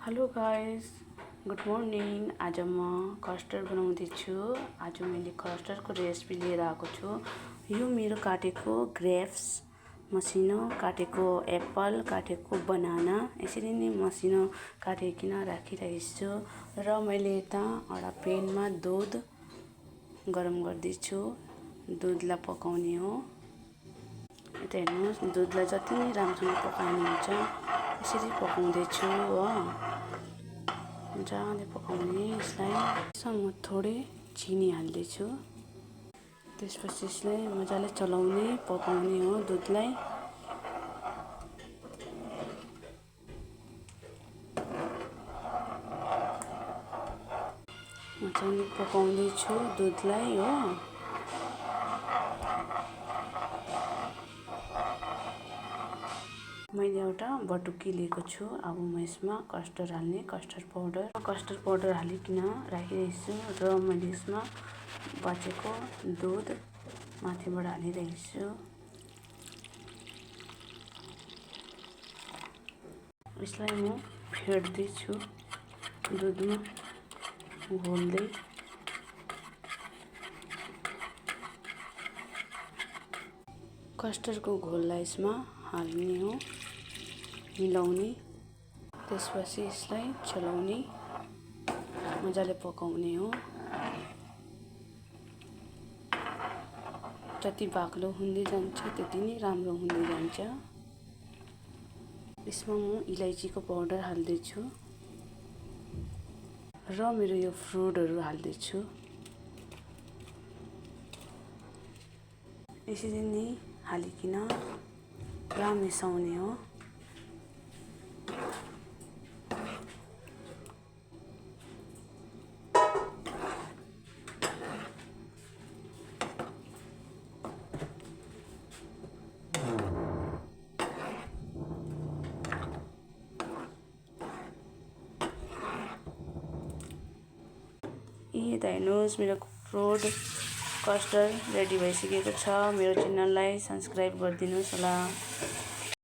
Hello guys, good morning. आज म custard बनाउँदैछु। आज मैले कस्टर्डको रेसिपी लिएर आएको छु। यो मेरो काटेको ग्रेप्स, मसिनो काटेको एप्पल, काटेको बनाना, यसरी नै मसिनो काटिकन राखिरहेको छु। र मैले यता एउटा पेनमा दुध गरम गर्दैछु। दुधलाई पकाउने हो। यता हेर्नुहोस्, दुधलाई जति नै राम्रोसँग पकाउनुहुन्छ यसरी पकाउँदैछु हो। मजाले पकाउने यसलाई। म थोरै चिनी हाल्दैछु। त्यसपछि यसलाई मजाले चलाउने, पकाउने हो दुधलाई। मजाले पकाउँदैछु दुधलाई हो। मैले एउटा बटुकी लिएको छु। अब म यसमा कस्टर्ड हाल्ने, कस्टर्ड पाउडर हालिकन राखिरहेछु। र मैले यसमा बाँचेको दुध माथिबाट हालिरहेछु। यसलाई म फेर्दैछु दुधमा घोल्दै। कस्टर्डको घोललाई यसमा हाल्ने हो, मिलाउने। त्यसपछि यसलाई चलाउने, मजाले पकाउने हो। जति बाक्लो हुँदै जान्छ त्यति नै राम्रो हुँदै जान्छ। यसमा म इलायचीको पाउडर हाल्दैछु र मेरो यो फ्रुटहरू हाल्दैछु। यसरी नै हालिकन पुरा मिसाउने हो। यता हेर्नुहोस्, मेरो फ्रुट कस्टर्ड रेडी भइसकेको छ। मेरो च्यानललाई सब्सक्राइब गरिदिनुहोस् होला।